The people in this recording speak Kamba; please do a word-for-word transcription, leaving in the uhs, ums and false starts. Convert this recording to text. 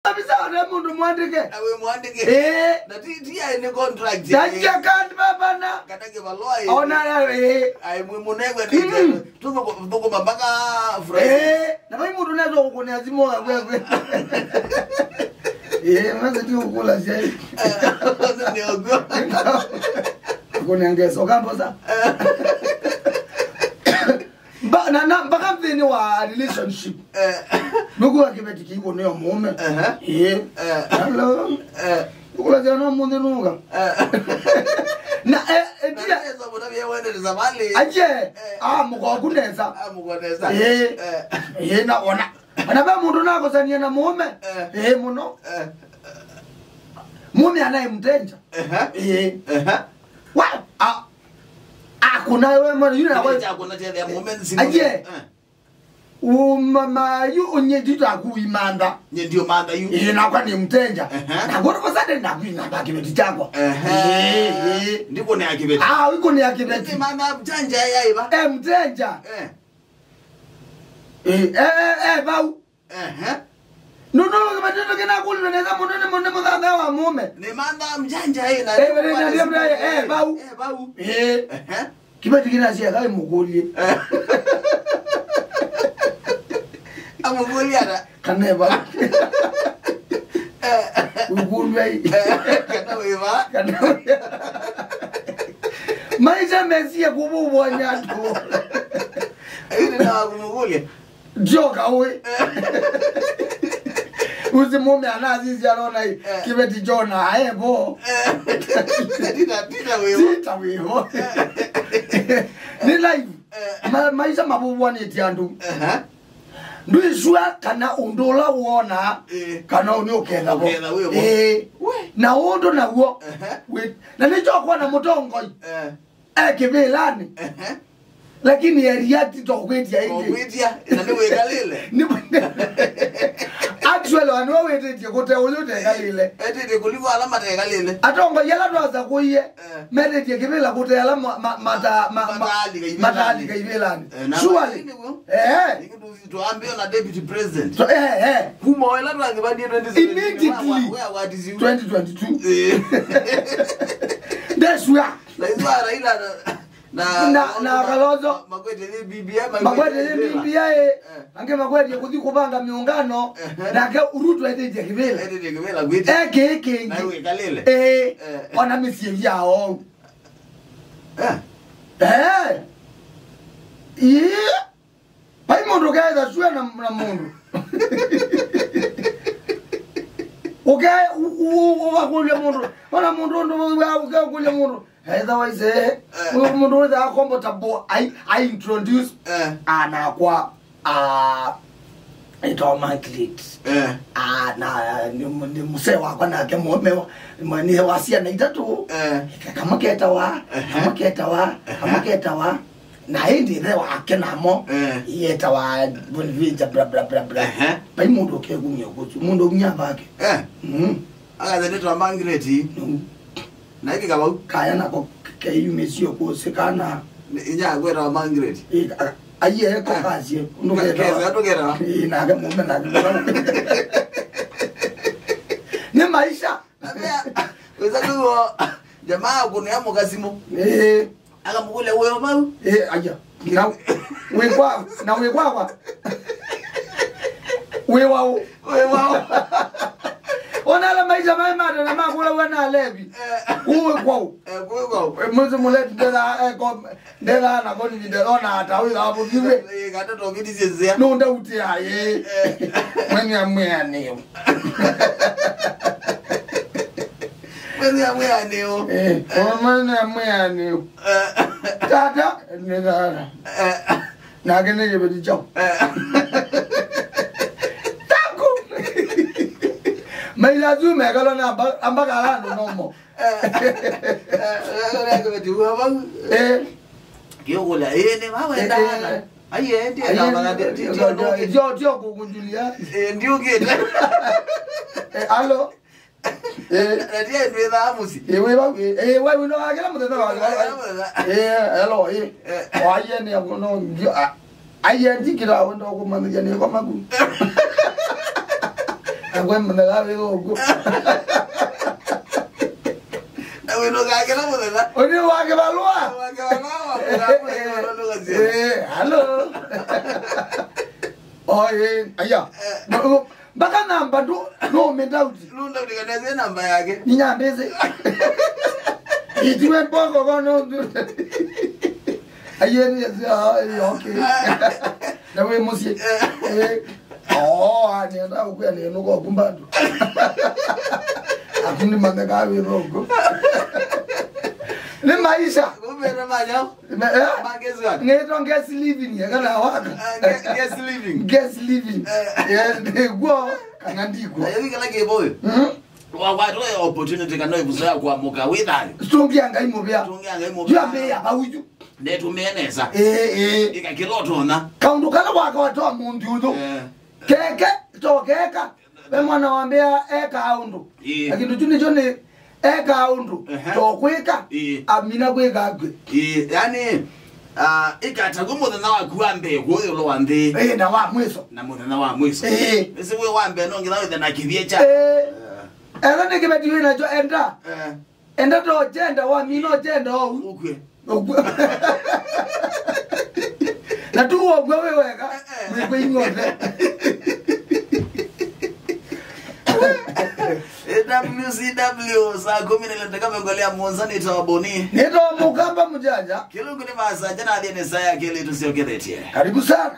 Kabisa, ona mũndũ mwandĩke. Na wĩ mwandĩke. Eh. Na ti, ti aĩ nĩ contract. Ndakia kandi baba na. Kana kĩvalũa ĩ. Ona ya, eh. Aĩ mwĩ mũnengwe nĩ tũthũkũma mpaka Friday. Eh, na vai mũndũ nesa kũkũnĩa simũ wa kwekwe. Eh, mwanza ti ũkũla sia. Nĩ ũguo. Kũnĩa ngeso kambosa. Mba-, na, na, mpaka nthĩnĩ wa relationship. Eh. Nũkuwa kĩveti kĩikũnĩa mũũme. Ehe. Ĩĩ. Eh. Hello. Eh. Ũkũlasya no mũnthĩ nũka. Eh. Na, eh, eh, na tia. Nesa mũno vya wende ni savali. Aje. Eh. Ah, mũkoku nesa. Ah, mũko nesa. Ĩĩ. Eh. Ĩĩ, na ona. Ona ve mũndũ nakosania na mũũme. Eh. Ĩĩ, mũno. Eh. Mũũme anaye mtenja. Ehe. Ĩĩ. Ehe. Wa, a, akũna we mwana, yule na wewe. Chakũna chethea mũũme nzima. Aje. Eh. Umama yu unye nditakuimantha. Nye ndio mantha yu. Ĩĩ, nakwa nĩ mtenja. Ehe. Na ngoro kwa sande nakuimantha kĩveti chakwa. Ehe. Ĩĩ, ĩĩ. Ndiko nĩ akĩveti. Ah, iko nĩ akĩveti. Mantha mtenja ya iba. Eh, mtenja. Eh. Eh, eh, eh, eh, vau. Ehe. Nũndũ kĩveti kĩnakũlilwe nesa mũno nĩ mũno mũthanga wa mũũme. Nĩ mantha mjanja ĩ na. Eh, eh, eh, eh, vau. Eh, vau. Eh. Ehe. Kĩveti kĩnasya kaĩ mũkũlye. Eh. Amũkũlya ata? Kana e vau. Eh. Ũkũlya ĩ. Eh, kana wĩ va? Kana wĩ. Maisha mesie kũvũvwanya andũ. Ayu nĩ na wa kũmũkũlya. Ndio kawe. Usi mume anasisi anaona hii. Eh. Kĩveti Jona aevo. Eh. Tita, tita wĩvo. Tita wĩvo. Eh. Nĩ live. Eh. Ma-, maisha mavuvwanĩtye andũ. Aha. Ndwĩsua kana ũndũ ũla wona, eh, kana ũnĩ ũketha vo. Ũketha wĩvo. Eh. We. Na ũndũ naw'o. Aha. We. Na nĩkyo kwona mũtongoi. Eh. E kĩvĩlanĩ. Ehe. Lakini eria ti tokwĩtia ĩngĩ. Tokwĩtia, na nĩ wĩkalĩle. Nĩ-, actually, wanu wĩtĩtie kũte ũyũ tekalĩle. Eh, etĩtie kũliko ala matekalĩle. Atongoi ala twasakũie, eh, metĩtie kĩvĩla kũte ala ma-, ma-, mata-, ma-, ma-, mataalika ivĩlanĩ. Mataalika ivĩlanĩ. Eh, na surely. Nĩguo. Eh. Nĩkĩ tũsi-, twambĩo na deputy president. So, eh, eh. Kuma ĩla twathivanie twenty seventeen, immediately. Wa-, wa-, wa-, twenty twenty-two. Eh. That's where. Na ithuĩ a Raila na, na, na, na Kalonzo. Makwete nĩ B B I, makwete nĩ B B I. Eh. Angĩ makwete kũthi kũvanga mĩũngano. Ehe. Nake Ruto etĩtie kĩvĩla. Etĩtie kĩvĩla kwĩtĩ. Eh, kĩĩ kĩngĩ. Na wĩkalĩle. Eh, eh, ona mĩsyĩ yao. Eh. Eh. Ii. Vai mũndũ ũkeetha sua na, na mũndũ. Ũke-, u-, u-, ũkakũlya mũndũ. Ona mũndũ ũndũ wa ũkakũlya mũndũ. Either waise, eh, mũndũ wĩthaa comfortable, I, I introduce, eh, anakwa, ah, ĩtawa Margaret. Eh. Ah, na nĩ, nĩ mũsee wakwa nake mũũme wa, nĩ wa syana itatũ. Eh. Kamwe ketawa, ehe, kamwe ketawa, ehe, kamwe ketawa. Na ĩndĩ ĩthe wake namo, eh, yetawa Boniface, bla, bla, bla, bla. Ehe. Vai mũndũ ũkekumya ũkũsu, mũndũ umya vake. Eh. Mm. Akathe nĩ twa Margaret. No. Na ĩkĩka vau. Kaya nako keyumĩsio kũsĩkana. Nĩ inya akwetawa Margaret. Ĩ, a-, aiye ko kasye, ndũketawa. Kesa tũketawa. Ĩ, nake mũme nake. Nĩ maisha. Wĩsa kwĩw'o, jamaa akũnĩa mũka simũ. Ĩĩ. Akamũkũlya, "Wĩ o vau?" Ĩĩ, aya. Na wĩ kwa, na wĩ kwakwa? Wĩ waũ? Wĩ waũ? Ona ala maisha maĩ ma tene makũlaw'a na alevi. Eh. Kũũ wĩ kwaũ? Eh, kũũ wĩ kwaũ? Eh, mwĩsĩ mũlevi ndetha, eh, kom-, ndetha na koni ndetha ona ata wĩ thawa mũthiwe. Eh, kata tokiti senzea. No ndautia, eh. Eh. Mwenye amwea neo. Mwenye amwea neo. Eh, mwenye amwea neo. Eh. Tata, nĩ tata. Eh. Nake nĩ kĩveti kyaũ. Eh. Taku. Maila tu mekalo na amba-, ambaka ala andũ nomo. Eh. Eh, eh, eh, kĩveti wa vau. Eh. Kĩũkũlya, ĩĩ, nĩ vau endaana. Eh, eh. Aiye, ndiĩ. Aiye, na maga-, ndi-, ndi-, ndi-, ndi-, ndi-, tio, tio kũkũnjulia. Eh, ndiũkĩte. Eh, alo. Eh. Na, na ndiĩ ndwĩthaa mũsyĩ. Eh, wĩ vau, eh, eh, wĩ wĩno wa kĩla mũthenya wa, wa, wa. Kĩla mũthenya. Eh, alo, eh. Eh. O aiye nĩ akuno, ndio, a, aiye ndikĩra wendo kũmanyithia nĩ kwa maku. Akwe mũthenya wĩ ũguo. Na wĩnũkaa kĩla mũthenya. Ũnĩ wa kĩvalũa. Wa kĩvalũa, wa kĩvalũa, wa kĩvalũa, ndũkasye. Eh, hello. Oh, eh, aya. Mpaka namba ndũ, no me doubt. Nũndautika nese namba yake. Ninyambĩsĩ. Itiwe mbongo kono. Ayeni, ah, eh, okay. Na wĩ mũsyĩ. Eh. Oh, ah, nĩenda ũkwĩa nĩ nũko kumbandu. Akuni mame ka wĩ nũko. Nĩ maisha. Kumbe na manya. Me-, eh? Magezi wake. Ngĩtwa guest living, ya kana waka. Ah, ge-, guest living. Guest living. Eh. Eh, nĩguo, kana ndiguo. Ayo, wikala kĩboyo. Mhm. Wakwatwa opportunity kana ĩvuso ya kuamũka wĩ thayũ. Tũngĩa Ngai mũvea. Tũngĩa Ngai mũvea. Yu ambĩĩa vau yu. Netũmĩe nesa. Ĩĩ, ĩĩ. Ĩka kĩla ũtonya. Kaũndũ kala wakawatwa mũndũ ũyũ. Eh. Keke, to keka. Ve mwana wambĩa eka ũndũ. Ĩĩ. Na kĩndũ kyu nĩkyo nĩ eka ũndũ. Ehe. To kwĩka. Ĩĩ. Amina kwĩka kwĩ. Ĩĩ, yani, ah, ĩkatagwo mũthenya waku wa mbee kũũ ĩũlũ wa nthĩ. Ĩĩ, na wa mwiso. Na mũthenya wa mwiso. Ĩĩ. Ĩsĩ wĩ wa mbee no nginya wĩthe na kĩvyĩ kya. Ĩĩ. Eh. Ela nĩ kĩveti wĩ nakyo enda. Eh. Enda to jenda wa mina jenda o. Ũkw'e. Ũkw'e. Na tu ũkw'e wĩ wega. Eh, eh. Mwĩkw'e inyuothe. W C W, saa kũmi na ilĩ na ndakika mĩongo ĩlĩ na mũonza, nĩtawa Boni. Nĩtawa Mũkamba Mũjaja. Kĩlungu nĩ masaa jana athie nĩ saa ya kelĩ tũsyokethetye. Karibu sana.